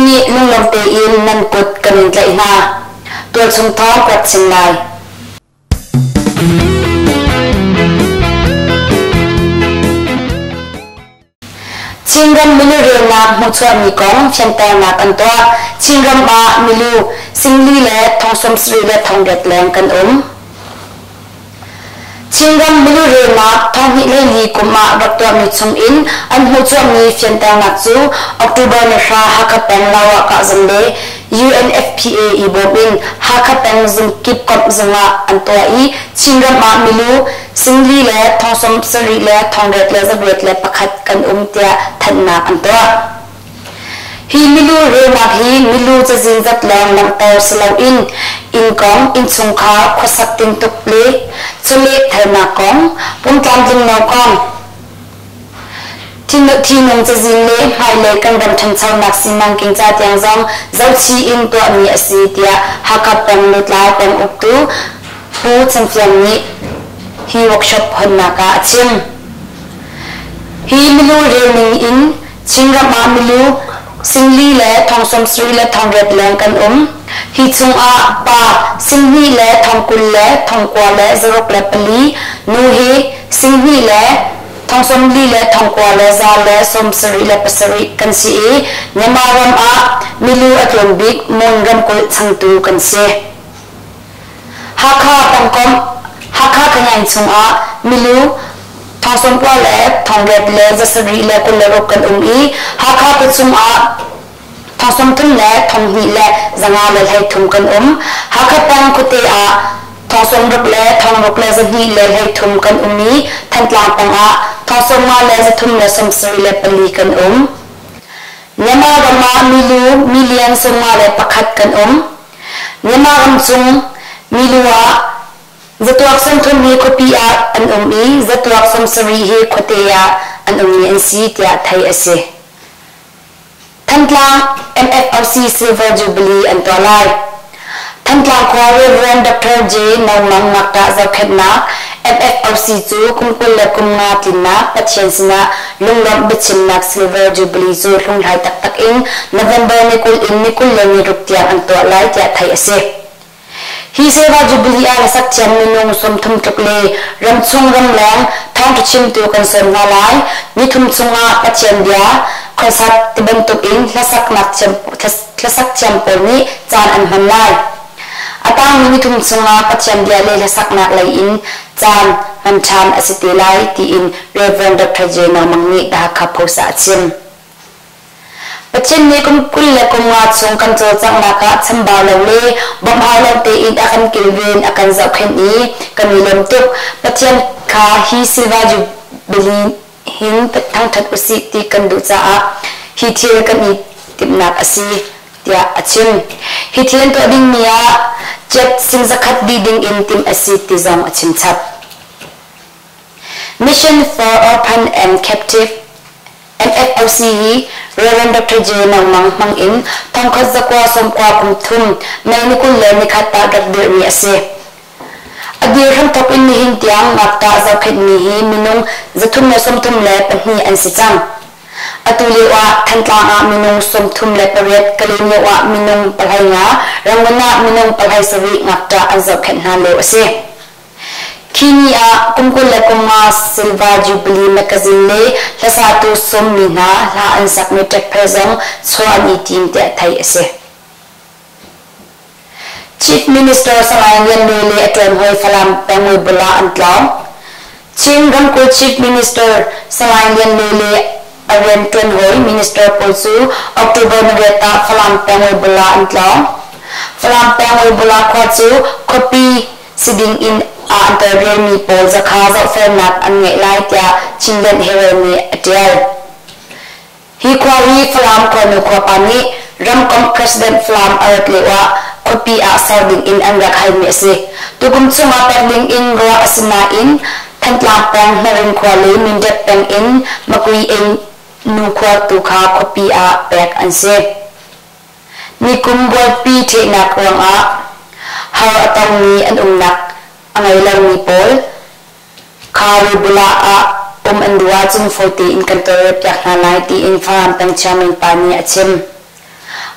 nih lunglawm tein nan kut kan in tlaih hna. Tualchung thawng ka rak chim lai. Chinram milu relnak hmuhchuahmi kong fianternak an tuah. Chinram ah milu singli le thong sawmsarih le thong riat leng kan um. Chinram milu relnak 2024 kum ah rak tuahmi chungin an hmuhchuahmi fianternak cu October ni hra Hakha peng Lawa kahzung le UNFPA i bawm in Hakha peng zungkip komh zung ah an tuah i Chinram ah milu singli le thong sawmsarih le thong riat le zariat le pakhat kan um tiah thanhnak an tuah. Hi milu relnak hi milu cazin zat lawng langhter si loin inn kong, innchungkhar khuasak tintuk le chawleh thalnak kong, pumtlamtling lo kong, thinung cazin le hmailei kan ram ṭhanchonak simanking ca tiang zong zohchih in tuahmi a si tiah Hakha peng lutlai peng uktu Pu Chan Fiang nih hi workshop honnak ah a chim. Hi milu relning in Chinram ah milu singli le thong sawmsarih le thong riat leng kan um. Hi chungah pa singhnih le thong 20 le thong kua le zaruk le pali, nu hi singhnih le thong sawmli le thong kua le za le sawmsarih le pasarih kan si i Myanmar ram ah milu a tlawm bik Mon ramkulh changtu kan si. Hakha pengkomh Hakha Khangain chungah milu thong sawmkua le thong riat le zasarih le 26 kan um i Hakha khuachung ah thong sawmthum le thong hnih le zanga le 33 kan um. Hakha peng khuate ah thong sawmruk le thong ruk le zahnih le 33 kan um i Thantlang peng ah thong sawmnga le zathum le sawmsarih le pali kan um. Myanmar ram ah milu million sawmnga le pakhat kan um. Myanmar ram chung milu ah zatuak 30 hi khuapi ah an um i zatuak 70 hi khuate ah an ummi an si tiah theih a si. Thantlang MFOC Silver Jubilee an tuah lai. Thantlang khua Rev. Dr. J. No Mang ngakṭah zohkhenhnak MFOC cu kum 20 le kum nga tlinnak Pathian sinah lunglawmh biachimnak Silver Jubilee cu hlunghlai taktak in November ni 20 in ni 26 tiang an tuah lai tiah theih a si. Hi Silver Jubilee ah hlasak thiam minung 30 tluk le ramchung ramleng thawngṭha chimtu kan sawm hna lai. Nithum chungah Pathian bia, concert tibantuk in hlasaknak thiam hlasak thiam pawl nih caan an hman lai. A tangmi nithum chungah Pathian bia le hlasaknak lei in caan hman ṭhan a si te lai tiin Rev. Dr. J. Mang nih The Hakha Post ah a chim. Pathian nih kum 20 le kum nga chung kan cawlcanghnak ah chambau lo le bawmhau lo tein a kan kilven, a kan zohkhenh i kan i lawm tuk. Pathian kha hi Silver Jubilee hin thangṭhat usih ti kan duh caah hi thil kan i timhnak a si tiah a chim. Hi thil an tuah dingmi ah jet sing zakhat dih ding in timh a si ti zong a chim chap. Mission for Orphan and Captive MFOC hi Rev. Dr. J. Nang Mang hmang in thongkhat zakua sawmkua kum thum May ni 21 ah rak dirhmi a si. A dir hramthawk in nihin tiang ngakṭah zohkhenhmi hi minung 332 an si cang. Atu lio ah Thantlang ah minung 38, Kalaymyo ah minung 15, Rangoon ah minung 17 ngakṭah an zohkhenh hna lio a si. Khi ni ah kum 25 Silver Jubilee Magazine le hlasatu sawmmi hna hla an sakmi ṭekphel zong chuah an i tim tiah theih a si. Chief Minister Salai Lian Luai le a ṭuanhawi Falam pengmui bul ah an tlawng. Chin ramkulh Chief Minister Salai Lian Luai le a rianṭuanhawi minister pawl cu October ni riat ah Falam pengmui bul ah an tlawng. Falam pengmui bula khua cu khuapi si ding in aa an tawlrelmi pawl zakha zohfelnak an ngeih lai tiah Chinland Herald nih a ṭial. Hi khua hi Falam khuanu khuapa nih ramkomh President Falam a rat lio ah khuapi ah ser ding in an rak halmi a si. Tukum chungah pek ding in ruah a si nain Thantlang peng Hnaring khua le Mindat peng in Makui in nu khua tu kha khuapi ah pek an si. Nikum bualpi ṭhehnak ruangah har a tongmi an umnak a ngei lomi pawl kha Ribula ah um an duh ahcun fawi tein kan tawlrelpiak hna lai tiin Falam peng chairman pa nih a chim.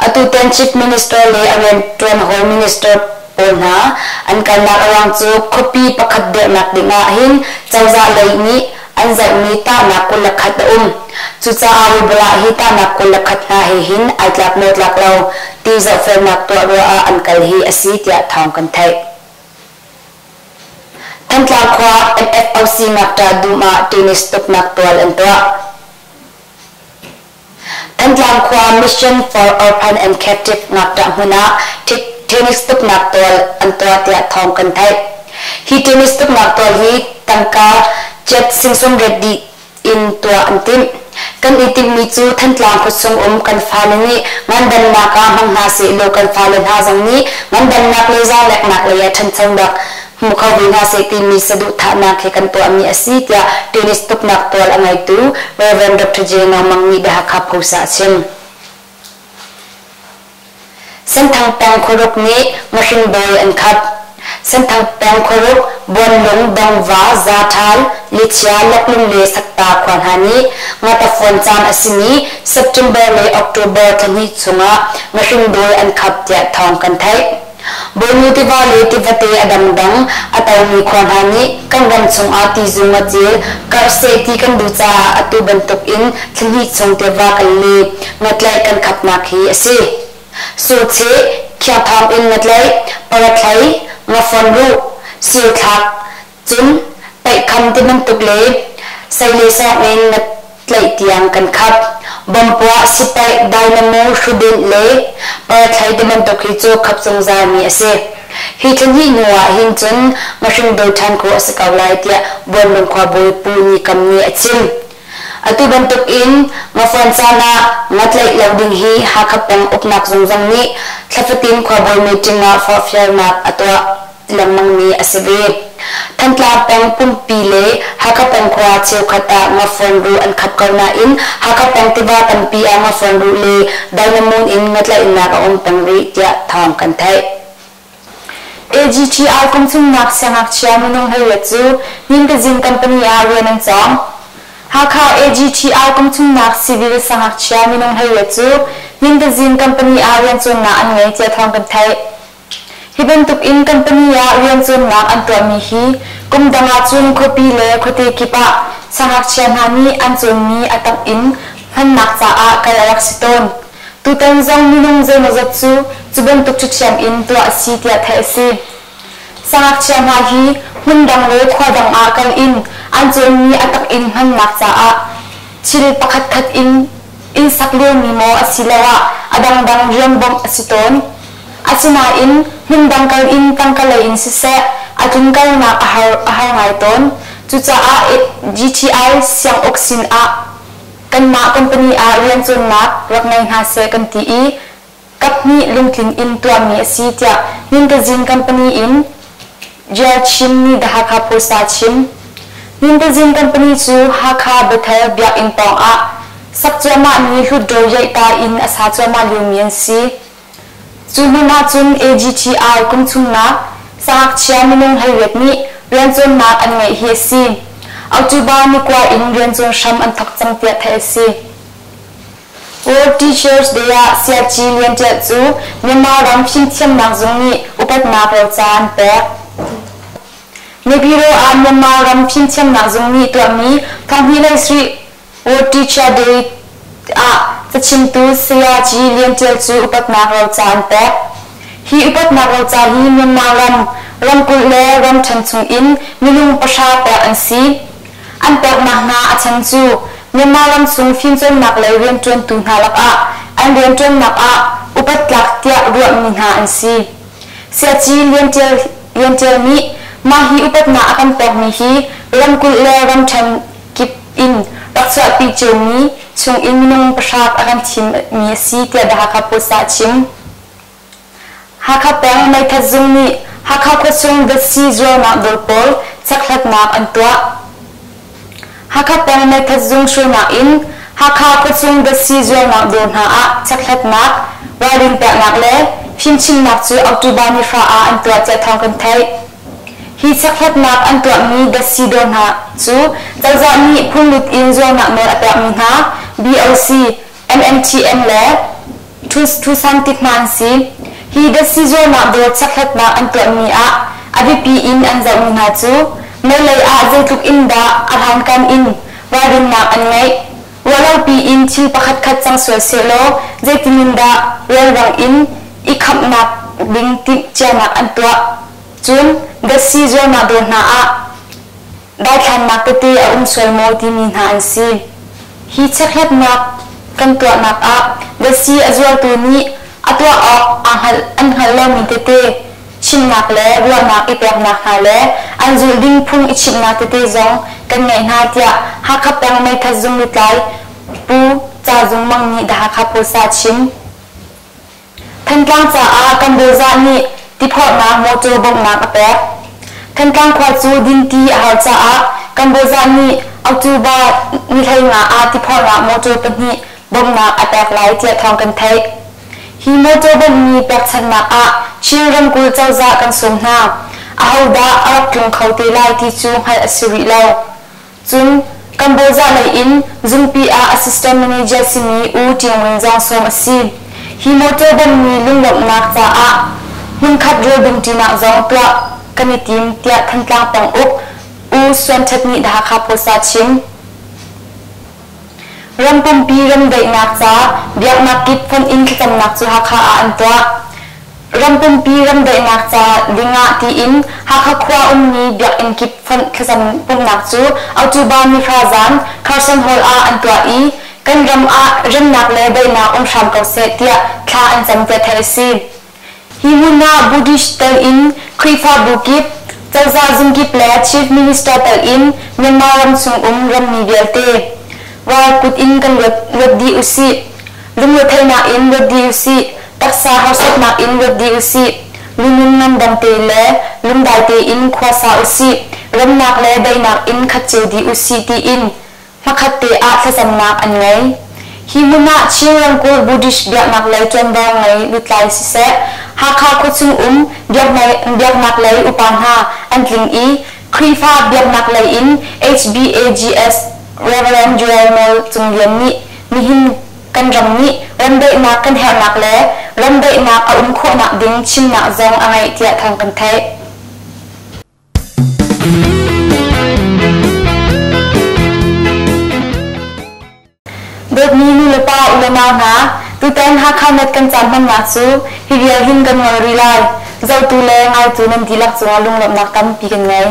Atutan Chief Minister le a rianṭuan hawi minister pawl hna an kalnak a ruang cu khuapi pakhat dirhnak dingah hin cozah lei nih an zohmi tahnak 21 a um. Cucaah Rubala hi tahnak 21 hna he hin ai tlak maw tlak lo ti zohfelnak tuah ruah ah an kal hi a si tiah thawng kan theih. Thantlang khua MFOC ngakṭah dum ah tennis tuknak tual an tuah. Thantlang khua Mission for Orphan and Captive ngakṭah hmun ah tennis tuknak tual an tuah tiah thawng kan theih. Hi tennis tuknak tual hi tangka jet sing ret dih in tuah an timh. Kan i timhmi cu Thantlang khuachung um kan fale nih ngandamnak ah hmang hna sehlaw kan fale hna zong nih ngandamnak le zaangleknak lei ah ṭhanchonak hmu kho ve hna seh timi saduhthahnak he kan tuahmi a si tiah tennis tuknak tual a ngeitu Rev. Dr. J. Nau Mang nih The Hakha Post ah a chim. Senthang peng khuaruk nih ngahring bawi an khap. Senthang peng khuaruk Buanlung, Dongva, Zaṭhal, Lichia, Loklung le Sakta khua hna nih ngatafuan caan a simi September le October thlahnih chungah ngahring dawi an khap tiah thawng kan theih. Bawinu tiva le tivate a dangdang a tomi khua hna nih kan ram chungah tizu ngacil karh seh ti kan duh caah atu bantuk in thlahnih chung tiva kan le ngatlaih kan khapnak hi a si. Surcheh, khiangthawng in ngatlaih, parathlei, ngafon ruh, sirthlak, cun paihkham ti bantuk le sei le sawng in ngatlaih tiang kan khap. Bompuah, sipaih, dynamo, hrudinh le parathlei ti bantuk hi cu khap zungzalmi a si. Hi thlahnih hnu ah hin cun ngahring dawi ṭhan khawh a si ko lai tiah Buanlung khuabawi Pu Ni Kam nih a chim. Atu bantuk in ngafuan caan ah nga tlaih lo ding hi Hakha peng uknak zung zong nih thlafatin khuabawi meeting ah forhfialnak a tuah lengmangmi a si ve. Thantlang peng pumpi le Hakha peng khua cheukhat ah ngafuan ruh an khap ko nain Hakha peng tiva tampi ah ngafuan ruh le dynamon in ngatlaihnak a um peng rih tiah thawng kan theih. AGTI kum chungnak siangngakchia minung 18 cu Ningtazin company ah rian an cawng. Hakha AGTI kum chungnak civil siangngakchia minung 18 cu Ningtazin company ah riancawnnak an ngei tiah thawng kan theih. Hi bantuk in company ah riancawnnak an tuahmi hi kum dang ahcun khuapi le khuate kip ah siangngakchia hna nih an cawnmi a tak in hmannak caah kal a rak si tawn. Tutan zong minung zeimawzat cu cu bantuk ṭhiṭhiam in tuah a si tiah theih a si. Sangakchia hna hi hmundang le khua dang ah kal in an cawnmi a tak in hmannak caah thil pakhatkhat in inn sak liomi maw asiloah a dangdang rian bawmh a si tawn. Asinain hmundang kal in tangka lei in siseh a tlunkalnak a har, a har ngai tawn. Cucaah GTI sianguk sin ah kanmah company ah riancawnnak rak ngei hna seh kan ti i kaphnih lungtling in tuahmi a si tiah Nintazin company in Jial Chin nih The Hakha Post ah a chim. Nintazin company cu Hakha Bethel biakinn pawng ah sak cuahmahmi Hlutdaw Yaihta inn a sa cuahmah liomi an si. Cu hmun ahcun AGTI kum chungnak sangakchia minung 18 nih riancawnnak an ngeih hi a si. October ni kua in riancawn hram an thawk cang tiah theih a si. World Teachers Day ah Siaci Lian Ṭial cu Myanmar ram fimthiamnak zung nih upatnak roca an pek. Naypyidaw ah Myanmar ram fimthiamnak zung nih tuahmi thonghnih le sarih World Teacher Day ah cachimtu Sayaci Lian Ṭial cu upatnak roca an pek. Hi upatnak roca hi Myanmar ram, ramkulh le ramṭhen chung in minung pahra pek an si. An peknak hna a chan cu Myanmar ram chung fimcawnnak lei rianṭuantu hna lakah an rianṭuannak ah upat tlak tiah ruahmi hna an si. Siaci Lian Ṭial, Lian Ṭial nih mah hi upatnak a kan pekmi hi ramkulh le ramṭhen kip in rak chuahpi ciomi chungin minung pahra a kan thimmi a si tiah The Hakha Post ah a chim. Hakha peng meithat zung nih Hakha khuachung datsi zuarnak dawr pawl chekhlatnak an tuah. Hakha peng meithat zung hruainak in Hakha khuachung datsi zuarnak dawr hna ah chekhlatnak, ralrin peknak le fimchimnak cu October ni hra ah an tuah tiah thawng kan theih. Hi chekhlatnak an tuahmi datsi dawr hna cu cozah nih phunglut in zuarnak nawl a pekmi hna BOC, MMTM le Thu San Tit hna an si. Hi datsi zuarnak dawr chekhlatnak an tuahmi ah a biapi in an zohmi hna cu meilei ah zeitluk in dah a hlankan in ralrinnak an ngeih, ruahlopi in thil pakhatkhat cang sual sehlaw zeitin in dah relrang in i khamhnak ding timhcianak an tuah. Cun datsi zuarnak dawr hna ah daithlannak tete a um sual maw timi hna an si. Hi chekhlatnak kan tuahnak ah datsi a zuartu nih a tuah awk an hngalh lomi tete chimhnak le ruahnak i peknak hna le an zulh ding phung i chimhnak tete zong kan ngeih hna tiah Hakha peng meithat zung lutlai Pu Ca Zung Mang nih The Hakha Post ah a chim. Thantlang caah Kambuza nih tiphorhnak mawṭaw bawmhnak a pek. Thantlang khua cu dinti a har caah Kambuza nih October ni 15 ah tiphorhnak mawṭaw pahnih bawmhnak a pek lai tiah thawng kan theih. Hi mawṭaw bawmhmi pekchanhnak ah Chin ramkulh cozah kan sawm hna. Ahodah a rak tlung kho te lai ti cu hngalh a si rih lo. Cun Kamboja lei in zungpi ah assistant manager simi U Ṭiang Win zong sawm a si. Hi motor bommi lunglawmhnak caah hmunkhat rawl dingṭinak zong tuah kan i tim tiah Thantlang penguk U Suan Ṭhet nih The Hakha Post ah chim. Ram pumpi remdaihnak ca biaknak kip fonh in thlacamnak cu Hakha ah an tuah. Ram pumpi remdaihnak ca dingah tiin Hakha khua ummi biakinn kip fonh thlacam pumhnak cu October nihra zan Carson Hall ah an tuah i kan ram ah remnak le daihnak um hram ko seh tiah thla an cam tiah theih a si. Hi hmun ah Buddhist tel in Khrihfabu kip, cozah zung kip le Chief Minister tel in Myanmar ram chung um rammi vialte ral kut in kan luat dih usih. Lungretheihnak in luat dih usih. Taksa harsatnak in luat dih usih. Lunun ngandam te le lungdai tein khua sa usih. Remnak le daihnak in khat cio dih usih tiin hmakhat te ah thlacamnak an ngei. Hi hmun ah Chin ramkulh Buddhist biaknak lei ṭuanvo ngei lutlai siseh, Hakha khuachung um biaknak lei upa hna an tling i Khrihfa biaknak lei in HBAGS Rev. Joel Nawl Cung Lian nih nihin kan ram nih remdaihnak kan herhnak le remdaihnak a um khawhnak ding chimnak zong a ngeih tiah thawng kan theih. Dawtmi nulepa ulenau hna, tutan Hakha Net kan caan hmannak cu hi vial hin kan ngol rih lai. Zohtu le ngaitu nan dihlak cungah lunglawmhnak tampi kan ngei.